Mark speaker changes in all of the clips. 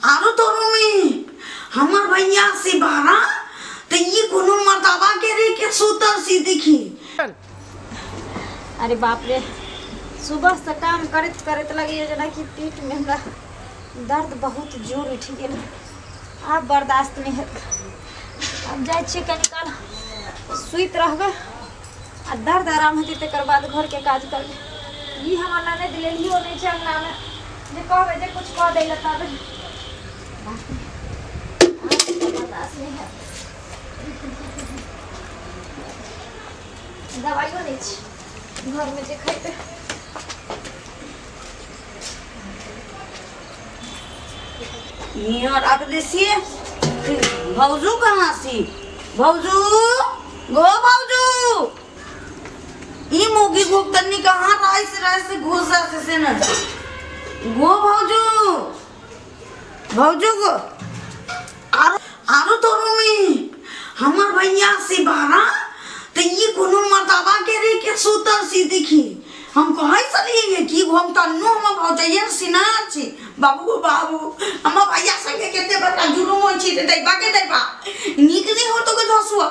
Speaker 1: आरो तोरो में हमर भैया से बारा त ई कोनो मर्दाबा के रे के सुतल सी देखी।
Speaker 2: अरे बाप रे, सुबह से काम करैत करैत लगैया जेनाकि पीठ में हमरा दर्द बहुत जोर उठि गेल। आब बर्दाश्त नहि हैत। आब जाइ छियै कनि काल सुति रहबै आ दर्द आराम हेतै तकर बाद घरके काज करबै। ई हमर ननदि लेलियो नहि छै अङ्गनामे जे कहबै जे किछु कऽ दै लए तब। बाप रे, आब बर्दाश्त नहि हैत। दवाइयो नहि छै घरमे जे खैबै।
Speaker 1: हियाँ रख दे सी। भौजू कहाँ सी? भौजू गो भौजू, ई मुगी भुगतनी कहाँ राइस राइस घुस जा से न जा। गो भौजू, भौजू गो आरो आरो तोरो में हमर भैया से बारा त ई कोनो मर्दाबा के रे के सुतल सी देखी। हम कहै छलियै कि हम त नो हम भौजैया सिनार छी। बाबू गो बाबू, हमर भैया संगे कते बड़का जुलुम होइ छी ते दैबा के दैबा नीक नहीं होतो के धसुआ।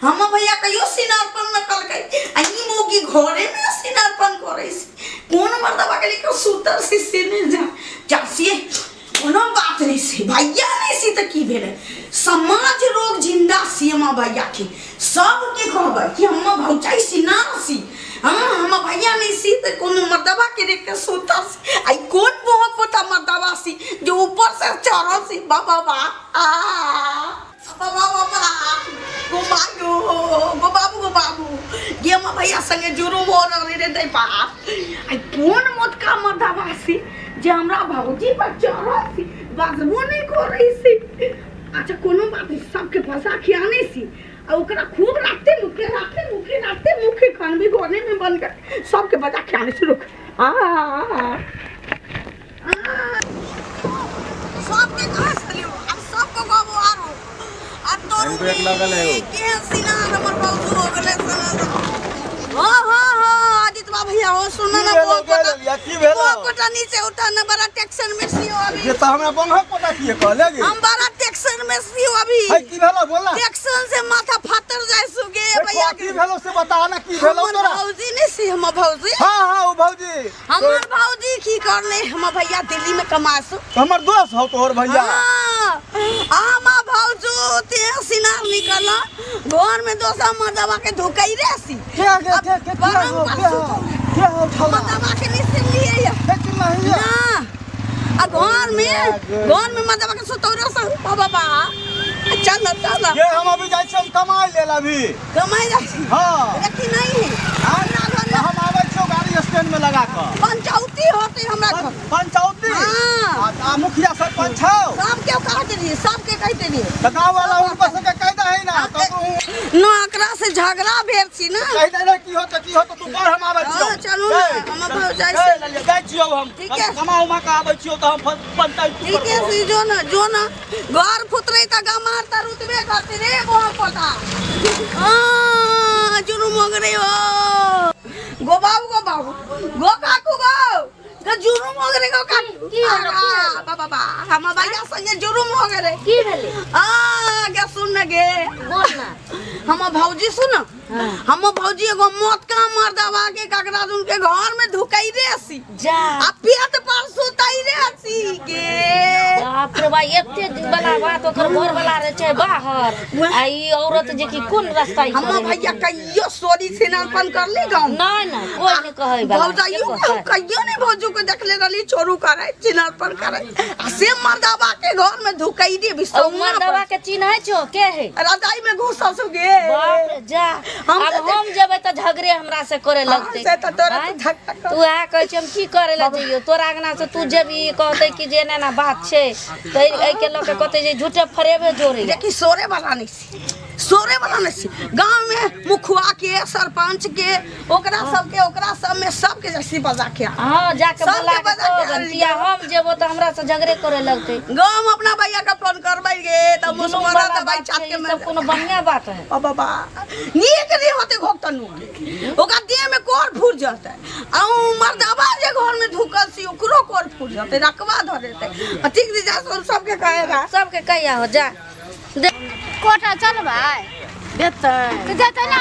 Speaker 1: हमर भैया कहियो सिनारपन न कलकै आ ई मौगी घरे में सिनारपन करै छै। कोन मर्दाबा के लेके सुतल सी से नहीं जा चासिए। कोनो बात नहीं से भैया नहीं सी त की भेलै। समाज रोग जिंदा सी हमर भैया के सबके कहबै कि हमर भौजाई सिनार सी। हाँ, हमर भैया नहीं सी त कोनो मर्दबा के देख के सुतल सी। आई कोन बहुत पोता मर्दबा सी जो ऊपर से चढ़ल सी। बाबा बा आ बाबा बाबा गो बाबू गो बाबू गो बाबू ये हमर भैया संगे जुलुम हो रहलै रे दै बाप। आई कोन मोटका मर्दबा सी जे हमरा भौजी पर चढ़ल सी, बाजबो नहीं करै सी। अच्छा कोनो बात नहीं, सबके फंसा खियाने सी आ ओकरा खूब राते मुखे राते मुखे राते मुखे खानबी घरे में बंद कर सबके बजा खियाने शुरू आ, आ, आ, आ। सबके कहाँ चलियो अब सबको कहबो आरो आ तोरू
Speaker 3: हैंड ब्रेक लगल है ओ।
Speaker 1: केहन सिनार हमर भौजू हो गेलै सना। हाँ हाँ हाँ आदित्य बाबा भैया हो सुन
Speaker 3: की
Speaker 1: ना
Speaker 3: भेलो,
Speaker 1: बहुत
Speaker 3: गेल
Speaker 1: पता
Speaker 3: या की भेलो?
Speaker 1: बहुत पता नीचे उठा ना, बड़ा टेंशन में सी हो अभी।
Speaker 3: ये तो हमरा बंघक पता किए कहले गे?
Speaker 1: हम बड़ा टेंशन में सी हो अभी।
Speaker 3: है की भेलो बोल ना।
Speaker 1: टेंशन से माथा फातर जाय सुगे
Speaker 3: हे,
Speaker 1: भैया
Speaker 3: की भेलो से बता ना, की भेलो
Speaker 1: हमर
Speaker 3: तोरा?
Speaker 1: भौजी नहीं सी, हमर भौजी।
Speaker 3: हाँ हाँ ओ भौजी।
Speaker 1: हमर भौजी की करले, हमर भैया दिल्ली में कमासु।
Speaker 3: तो हमर दोस्त हो तोहर भैया।
Speaker 1: हाँ, आमा भौजू ते सिनार निकल घर में दोसर मर्दवा के धुकई रे सी।
Speaker 3: के के के के के हो, के हो, के हो छौड़ा?
Speaker 1: मर्दवा के नहीं सुन लिए या।
Speaker 3: हे, चिल्ला ही या।
Speaker 1: ना, आ घर में मर्दवा के सुतौरा से बाबा बा। चल ना, चल ना।
Speaker 3: ये हम अभी जाइ छी, हम कमाई लेल अभी।
Speaker 1: कमाई जाइ छी?
Speaker 3: हाँ।
Speaker 1: रखी नहीं है।
Speaker 3: हाँ?
Speaker 1: हमरा घर में
Speaker 3: हम आबै छियौ गाड़ी स्टैंड में लगा कऽ।
Speaker 1: पंचौती होते हमरा घर।
Speaker 3: पंचौती?
Speaker 1: हाँ।
Speaker 3: आ मुखिया सरपंच छौ?
Speaker 1: सबके कह देलियै, सबके कह देलियै।
Speaker 3: तऽ गाँव वाला हुनका सबके कहि दही ना, तऽ तू
Speaker 1: ना एकरा से झगड़ा भेल छी ना।
Speaker 3: कहि दे की होतै, की होतै, तू बढ़, हम आबै छियौ।
Speaker 1: हाँ, चलू ना,
Speaker 3: गै,
Speaker 1: हम अपन जाइ
Speaker 3: गै,
Speaker 1: छी।
Speaker 3: ललिया, जाइ छियौ हम।
Speaker 1: ठीक
Speaker 3: हम
Speaker 1: है।
Speaker 3: कमा उमा कऽ आबै छियौ तऽ हम पंचायत
Speaker 1: ठीक है,
Speaker 3: करबौ।
Speaker 1: सी जो ना, जो ना। घर फुतरे त गमार त रुतबे करती रे गोहा पता। हाँ, जुनू मोगरे हो। गो बाबू, गो बाबू। गो काकू गो। गो जुनू मोगरे गो काकू।
Speaker 2: की भेलो, की भेलो?
Speaker 1: बा, बा, बा, हमर भैया संगे जुलुम हो गेलै।
Speaker 2: की भेलै?
Speaker 1: आ, गे सुन न गे।
Speaker 2: बोल ना।
Speaker 1: हमर भौजी सुन।
Speaker 2: हाँ।
Speaker 1: हमर भौजी एगो मौत का मर्दवा के ककरा दुन के घर में धुकई रे सी।
Speaker 2: जा।
Speaker 1: आ पेट पर सुतई रे सी गे।
Speaker 4: बाप रे बा, एते वाला बात ओकर घर वाला रहे छै बाहर आ ई औरत जे कि कोन रास्ता ई
Speaker 1: हमर
Speaker 4: करै
Speaker 1: भैया कहियो सोरी सेनापन करले गाँव में?
Speaker 4: नहीं नहीं, कोई नहीं कहै वाला।
Speaker 1: भौजाइयो
Speaker 4: एको
Speaker 1: के हम
Speaker 4: कहै।
Speaker 1: कहियो नहीं भौजू के देखले रहली चोरू करे चिनारपन करे आ से मर्दवा के घर में धुकई दे बिसौना
Speaker 4: ओ मर्दवा के चिन्है छो के है?
Speaker 1: रजाई में घुसल सु गे।
Speaker 4: बाप रे जा।
Speaker 1: हम
Speaker 4: अब
Speaker 1: तऽ
Speaker 4: हम जेबै तऽ झगड़े हमरा से करे लगतै।
Speaker 1: हाँ, से तऽ तोरा
Speaker 4: आँय?
Speaker 1: तऽ झगड़ा कर।
Speaker 4: तू वएह कहै छै हम की करे लए जइयो तोरा अंगना से, तू जेबही कहतै कि जे एना एना बात छै तऽ एहिके लऽ के कहतै जे झूठे फरेबे जोड़ै।
Speaker 1: देखी सोरे वाला नहीं सी। सोरे वाला नहीं छी गांव में मुखुआ के सरपंच के ओकरा सबके ओकरा सब में सबके जैसी बजा के आ।
Speaker 4: हाँ जाके
Speaker 1: सबके
Speaker 4: बोला के
Speaker 1: बजा के
Speaker 4: कहब,
Speaker 1: आनली।
Speaker 4: किया हम जेबो तऽ हमरा से झगड़े करे लगतै।
Speaker 1: गांव में अपना भैया के फोन करबै गे तऽ
Speaker 4: जुलुम
Speaker 1: मुसमरा
Speaker 4: वाला
Speaker 1: दबाई
Speaker 4: बात
Speaker 1: चाट
Speaker 4: छै,
Speaker 1: के
Speaker 4: ई
Speaker 1: मारि
Speaker 4: सब कोनो बढ़िया बात है।
Speaker 1: ओ बाबा नीक नहीं होते घोकतनु के ओकरा देह में कोर फूट जतै आ उ मर्दबा जे घर में धुकल सी ओकरो कोर फूट जतै रकबा धर देतै आ ठीक से जा सबके कहेगा।
Speaker 4: सबके कहिया हो जा।
Speaker 5: कोटा चलबै?
Speaker 4: देतै।
Speaker 5: तऽ जेतै ना?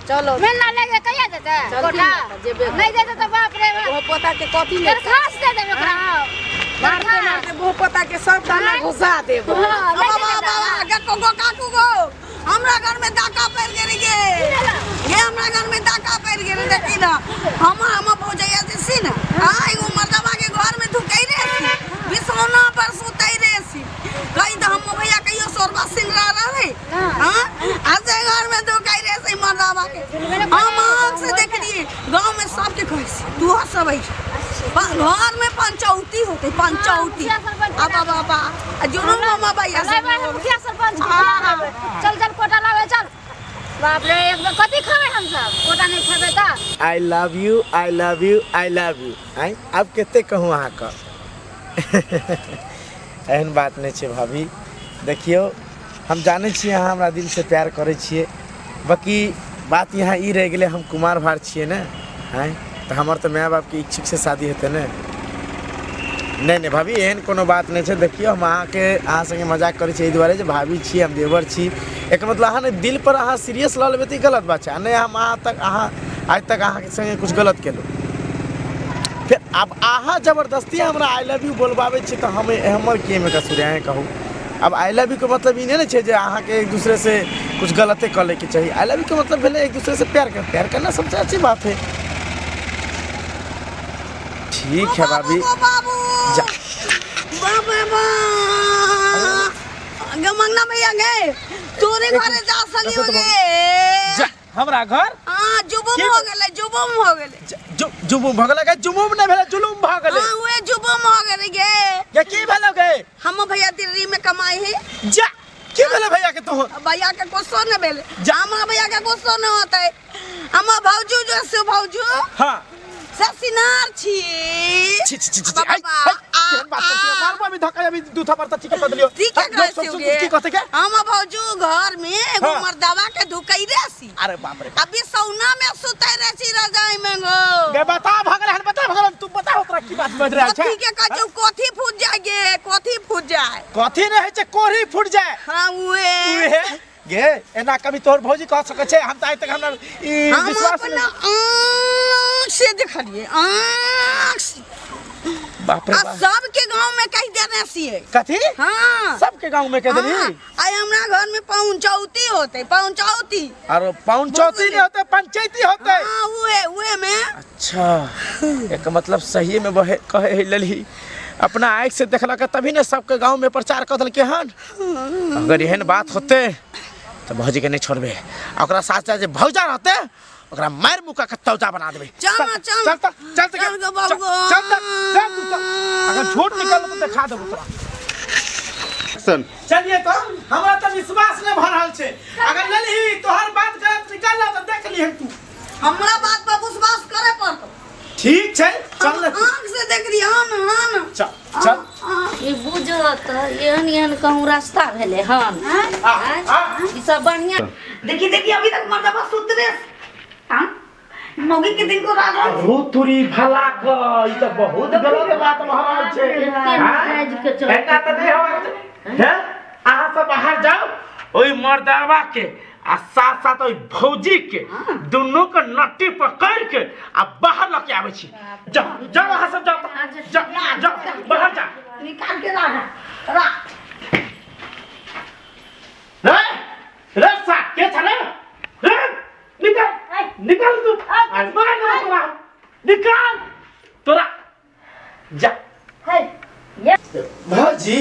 Speaker 4: चलो।
Speaker 5: मेला लगे कहिया देतै? कोटा
Speaker 4: जेबे।
Speaker 5: नहीं देतै तऽ बाप रे बाप।
Speaker 4: बहु पोता के कथी ले
Speaker 5: दरखास्त दे देबै ओकरा।
Speaker 6: मारते मारते बहु पोता के सब दाना घुसा देब।
Speaker 5: हाँ, नहीं
Speaker 1: बाबा
Speaker 5: देतै
Speaker 1: बाबा गको गो काकू गो हमरा घर में डाका पड़ गेल गे गे हमरा घर में डाका पड़ गेल देखी ना हम हम भौजैया जे सी ना हां एगो मर्दबा के घर में धुकै रे सी बिछौना पर सुतै रे सी कहीं तो हम भैया कहियो सोरबा सिंगरा रहे हां आज घर में धुकै रे सी मर्दबा के हम आँख से देख लिए गांव में सबके कहै सी तू सब है घर में पंचौती होते पंचौती। अब अब अब जुनू मामा भैया से
Speaker 5: लाबै है मुखिया सरपंच के लाबै। चल चल कोटा लाबै चल। बाप रे एक बेर कथी खेबै हम सब कोटा नहीं खेबै तऽ।
Speaker 7: I love you I love you I love you. आइ आब कते कहूँ अहाँके। एहन बात नहि छै भाभी, देखियौ हम जानै छियै अहाँ हमरा दिलसँ प्यार करै छियै, बाकी बात यहाँ ई रहि गेलै हम कुमार भार छियै ने, आँय तऽ हमर तऽ माय बापके इच्छुकसँ शादी हेतै ने। नहि नहि भाभी एहन कोनो बात नहि छै, देखियौ हम अहाँके अहाँ सङ्गे मजाक करै छी एहि दुआरे जे भाभी छी हम देवर छी, एकर मतलब अहाँ ने दिल पर अहाँ सीरियस लऽ लेबै तऽ ई गलत बात छै, आ नहि हम अहाँ तक अहाँ आइ तक अहाँके सङ्गे किछु गलत केलहुँ, फेर आब अहाँ जबरदस्ती हमरा I love you बोलबाबै छी तऽ हम हमर की एहिमे कसूर है अहेँ कहू। आब I love you के मतलब ई नहि ने छै जे अहाँके एक दूसरे से कुछ गलते कऽ लैके चाही, I love you के मतलब भेलै एक दूसरे से प्यार कर, प्यार करना सबसे अच्छी बात है। ठीक है भाभी जा।
Speaker 1: बाबा गे मंगना भैया गे तोरे घरे जा सली हो गे
Speaker 7: जा हमरा घर।
Speaker 1: हां जुबुम हो गेलै जुबुम हो गेलै।
Speaker 7: जुबुम भऽ गेलै? जुबुम नहि भेलै जुलुम भऽ गेलै।
Speaker 1: हां उहे जुबुम हो गेलै गे।
Speaker 7: गे की भेलौ गे?
Speaker 1: हम भैया दिल्ली में कमाई है।
Speaker 7: जा की भेलै भैया के तोहर?
Speaker 1: भैया के गुस्सो न भेलै। हमरा भैया के गुस्सो न होतै। हम भौजू जो से भौजू
Speaker 7: हां
Speaker 1: से सिनार छी।
Speaker 7: छी छी छी छी आई केहन बात करती है? मारबो अभी धक्का अभी दू थप्पड़ त ठीक कर देलियो।
Speaker 1: ठीक है
Speaker 7: लोक सब सुन की कहते के?
Speaker 1: हम भौजू घर में एगो
Speaker 7: हाँ।
Speaker 1: मर्दवा के धुकै रे सी।
Speaker 7: अरे बाप रे।
Speaker 1: अभी सौना में सुतै रे सी रजाई में गो।
Speaker 7: गे बता भगल हन बता भगल तू बता तोरा की बात बज रहल छै?
Speaker 1: कथी के कहै छौ कथी फूट जाय गे कथी फूट जाय?
Speaker 7: कथी नहि होइ छै कोढ़ी फूट जाय।
Speaker 1: हां उहे
Speaker 7: उहे गे एना कभी तोहर भौजी कह सकै छै? हम तऽ आइ तक हमरा ई
Speaker 1: हम
Speaker 7: विश्वास
Speaker 1: अपना आँख से देखलिए आँख से।
Speaker 7: बाप रे
Speaker 1: आ
Speaker 7: बाप।
Speaker 1: सबके गांव में कह देने छियै।
Speaker 7: कथी?
Speaker 1: हाँ।
Speaker 7: सबके गांव में कह देली?
Speaker 1: हाँ, आइ हमरा घर में पहुंचौती होते पहुंचौती।
Speaker 7: अरे पहुंचौती नहीं होते पंचायती होते।
Speaker 1: हाँ उहे उहे में।
Speaker 7: अच्छा एक मतलब सही में बहे कहे है लली अपना आँख से देखलक तभी ने सबके गांव में प्रचार कर देलके हन। अगर एहन बात होते तो भौजी के नहीं छोड़बे, ओकरा साथ साथ जे भौजा रहते ओकरा मार मुका के तौजा बना देबे।
Speaker 1: चल ना, चल।
Speaker 7: चल त चल त
Speaker 1: चल गो बाबू गो।
Speaker 7: चल त चल तू चल। अगर झूठ निकल तो दिखा देबो तोरा।
Speaker 8: एक्शन।
Speaker 7: चलिए तो हमरा तो विश्वास नहीं भ रहल छै, अगर ललही तोहर बात गलत निकल त देख लिहन तू।
Speaker 1: हमरा बात पर विश्वास करे पड़तो।
Speaker 7: ठीक छै चल ने तू।
Speaker 1: आँख से देख रही हन हन।
Speaker 7: चल चल।
Speaker 4: ई बुझो तऽ एहन एहन कहूँ रास्ता भेलै हन।
Speaker 7: आ, आ।
Speaker 4: ई सब बढ़िया।
Speaker 1: देखी देखी अभी तक मर्दबा सुतरे। हां मौगी के दिन को रात
Speaker 7: अरे तुरी भला क ई त बहुत गलत बात भऽ रहल छै।
Speaker 4: नाजायज के चल।
Speaker 7: एना त नहि होबाक छै। हैं अहाँ सब बाहर जाओ ओहि मर्दबा के आ साथ साथ ओहि भौजी के दुनू के नट्टी पकड़ के आ बाहर लऽ के आबै छी। जाओ जाओ अहाँ सब जाओ जाओ जाओ बाहर जा।
Speaker 1: निकाल के राख राख।
Speaker 7: रे रे सा के छले रे निकल निकल तू आज मार देबो तोरा निकाल तोरा जा। भौजी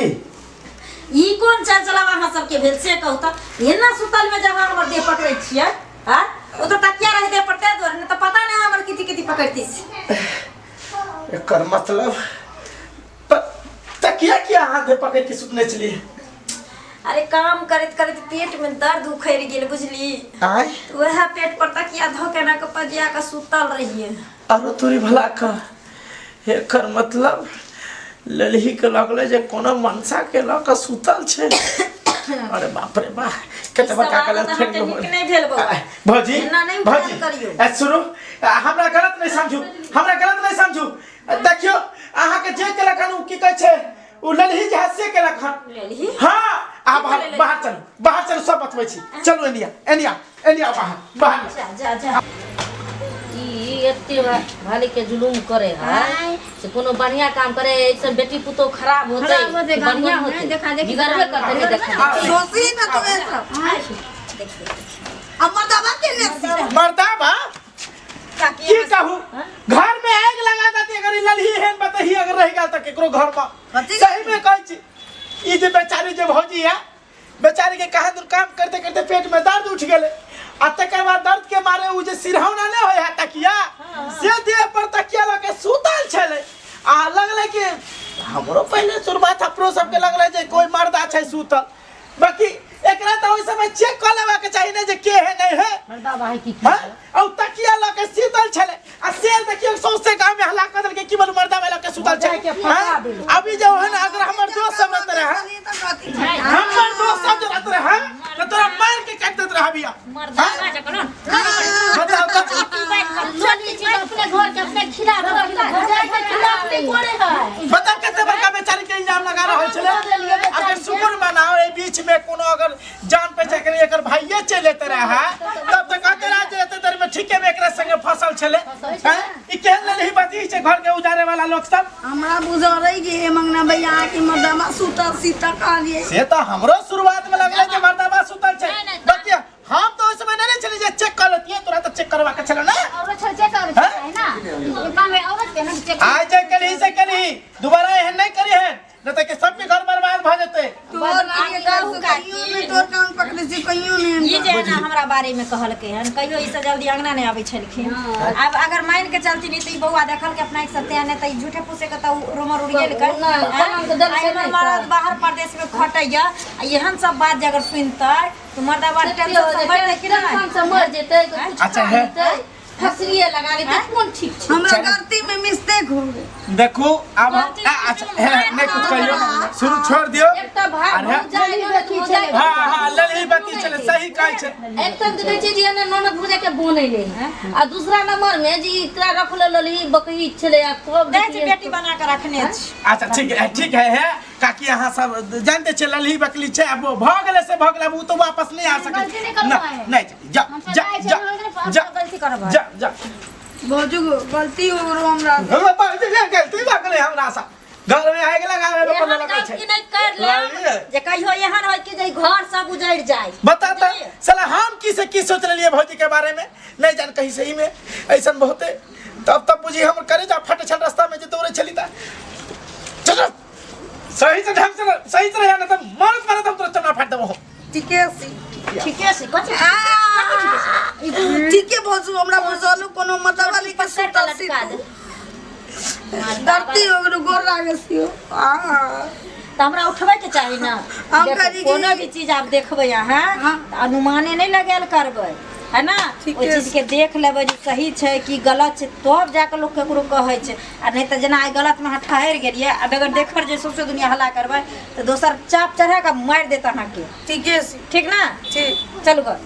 Speaker 2: ई कोन चाल चलावा अहाँ सबके भेल से कहू तऽ? एना सुतल में जब हमर देह पकड़ै छियै आँ ओ तऽ तकिया रहि देह पर ताहि दुआरे नहि तऽ पता नहि हमर कथी कथी पकड़ती से।
Speaker 7: एकर मतलब तकिया किया अहाँ देह पकड़ के सुतने छलियै?
Speaker 2: अरे काम करैत करैत पेट में दर्द उखड़ि गेल बुझली।
Speaker 7: आय
Speaker 2: वएह पेट पर तकिया धऽ के एना कऽ पजिया कऽ सुतल रहियै।
Speaker 7: आरो तोरी भला का एकर मतलब ललही के लगले जे कोनो मनसा के लऽ कऽ सुतल छै। अरे बाप रे बा, कते बड़का
Speaker 2: सवाल
Speaker 7: गलत
Speaker 2: तऽ
Speaker 7: फेर
Speaker 2: अहाँके नीक नहि भेल बौआ।
Speaker 7: भौजी
Speaker 2: एना नहि उपकार
Speaker 7: भौजी
Speaker 2: करियौ।
Speaker 7: ए सुनू, हमरा गलत नहीं समझू, हमरा गलत नहीं समझू। देखियो अहाँ के जे केलक हन उ की कहै छै, उ ललही जे है से केलक हन।
Speaker 2: ललही?
Speaker 7: हाँ, आ बाहर बाहर चलू, बाहर चलू, सब बतबै छी। चलू एनिया एनिया एनिया बाहर बाहर।
Speaker 2: जा जा जा।
Speaker 4: ई एते भाली के जुलूम करे है से कोनो बढ़िया काम करे, ऐसे बेटी पुतो खराब होते,
Speaker 5: खराब होते,
Speaker 4: बढ़िया
Speaker 5: गाँव में
Speaker 4: होते,
Speaker 5: देखा देखी
Speaker 4: बिगड़बे
Speaker 5: खराब
Speaker 4: करते, नहीं देखा।
Speaker 1: सोची ना तो ऐसा अब मर्दाबा के ने
Speaker 7: मर्दाबा की कहू, घर में आग लगा देती अगर ई ललही हेन बतही अगर रह गेल त केकरो घर में। सही में कहै छी, ई जे बेचारी जे भौजी है, बेचारी के कहाँ दूर काम करते करते पेट में दर्द उठ गेले, आ तकर बाद दर्द के मारे उ जे सिरहौना नहीं होय है तकिया, से देह पर तकिया लऽ के सुतल छलै। आ लगलै कि हमरो पहले शुरुआत अपनो सबके लगलै जे कोई मर्दा छै सुतल, बाकी एकरा तऽ ओहि समय चेक कऽ लेबाक चाही ने जे के है नहीं है।
Speaker 4: मर्दा है की
Speaker 7: हाँ? और तकिया लऽ के सुतल छलै, आ शेर देखियौ सौंसे गाँव में हल्ला कऽ देलकै कि बोलू मर्दा लऽ के सुतल छै। हाँ? अभी जे ओहन अगर हमर दोस्त सब रहते रहे, हमर दोस्त सब जे रहते रहे तऽ तोरा मार के काटि देत रहे अभिया।
Speaker 4: मर्दा जकरो
Speaker 7: बताओ तऽ।
Speaker 4: चली चीज अपने घर के अपने खिलाफ भौजाई के खिलाफ नहीं करे है।
Speaker 7: बताओ कते बड़का बेचारी के इल्जाम लगा रहल छलै। अगर शुक्र मनाओ एहि बीच में कोनो अगर जान पहचान के एकर भाइये चलि एते रहे, तब तऽ कहते रहे जे एते देर में ठीके में एकरा संगे फसल छलै। हैं? ई केहन लेलही बती छै घर के उजारे वाला लोक सब?
Speaker 1: हमरा बुझल रही कि हे मंगना भैया अहाँके मर्दाबा सुतल सीता कहलियै।
Speaker 7: से तऽ हमरो शुरुआत में लगलै जे मर्दाबा सुतल छै, बाकी हम तऽ ओहि समय नहि छलियै जे चेक कऽ लेतियै। तोरा तऽ चेक करबाक छलौ ने।
Speaker 5: औरत छल चेक करै
Speaker 7: हैं?
Speaker 5: छै ना, ई काम है औरत के ना चेक।
Speaker 7: आइ जे केलही से केलही, दोबारा एहन नहि करिहें, नहि तऽ के सबके घर बर्बाद भऽ जेतै।
Speaker 1: तोहर के कहियो नहि तोहर कान पकड़ै छी, कहियो नहि।
Speaker 2: ई जे है ना हमरा बारे में कहलकै हन, कहियो ई से जल्दी अंगना नहि आबै छलखिन। आब अगर मान के चलती नहीं तऽ ई बौआ देखल के अपना एक सत्या नहि तऽ ई झूठे फूसे के तऽ रोमर उड़ गेल कर।
Speaker 4: कलंक देल छै नहि
Speaker 2: मर्द बाहर परदेश में खटैया, आ एहन सब बात जे अगर सुनतै तऽ मर्दाबा टेंशन से मरि जाइ कि नहि?
Speaker 4: टेंशन से मर जेतै तऽ कुछ
Speaker 7: अच्छा
Speaker 4: खा
Speaker 7: है।
Speaker 4: लेतै, फसरिए लगा लेतै, कोन ठीक छै?
Speaker 1: हमरा गलती में मिस्टेक हो गेल।
Speaker 7: देखू आब हम अच्छा हे, नहि कुछ कहियो, शुरू छोड़ दियो।
Speaker 4: एकटा भाई
Speaker 7: अरे।
Speaker 4: भौजाई ननद भौजाई।
Speaker 7: हाँ हाँ ललही बत्ती छलै, सही कहै छै।
Speaker 4: एक तऽ देखै छियै जे एने ननद भौजाई के बनै नहि है, आ दूसरा नंबर में जे एकरा रखले ललही बकही छलै, आ सब
Speaker 2: नहि छै, बेटी बना के रखने छी।
Speaker 7: अच्छा ठीक है, ठीक है, है काकी अहाँ सब जानते छियै ललही बकली छै, आब भऽ गेलै से भऽ गेलै, आब उ तऽ वापस नहि आ सकै
Speaker 5: गलती नहि करबै।
Speaker 7: नहि नहि, जा जा जा जा
Speaker 2: गलती करबै।
Speaker 7: जा जा
Speaker 1: भौजू गलती हो गेलो हमरा।
Speaker 7: हमरा पास जे गलती भऽ गेलै हमरा से, घर में आगि लगाबे में
Speaker 2: एहन
Speaker 7: पड़ल लगै छै।
Speaker 2: गलती नहि कर लेब जे कहियो एहन होय कि जे घर सब उजड़ि जाय।
Speaker 7: बता तऽ साला हम की से की सोच लेलियै भौजी के बारे में, नहीं जान कहीं सही में ऐसन बहुते, तब तब बुझी हमर करेजा फटे छल रास्ता में जे दौड़े छली त। चल सही से ढंग से सही से रहिया, ना त मारत मारत हम तोरा चमड़ा फाड़ देबो।
Speaker 1: ठीके छी,
Speaker 2: ठीके छै, कथी
Speaker 1: ठीके भौजू, हमरा बुझल कोनो मतलब वाली के सुतल छी। गलती हो गेलो, गोर लागै छियो।
Speaker 2: तऽ हमरा उठबै के चाही ना।
Speaker 1: हम
Speaker 2: देखू,
Speaker 1: कहली कि-
Speaker 2: कोनो भी चीज आब देखबै अहाँ
Speaker 1: हाँ।
Speaker 2: तऽ अनुमाने नहि लगायल करबै है ना,
Speaker 1: ठीके
Speaker 2: ओहि चीज के देख लेबै जे सही छै कि गलत छै, तब जाके लोक केकरो कहै छै। आ नहि तऽ जेना आइ गलतमे अहाँ ठहरि गेलियै आ बगैर देखल जे सौंसे दुनिया हल्ला करबै तऽ दोसर चाप चढ़ा कऽ मारि देत अहाँके।
Speaker 1: ठीके छै,
Speaker 2: ठीक ना?
Speaker 1: ठीक।
Speaker 2: चलू घर।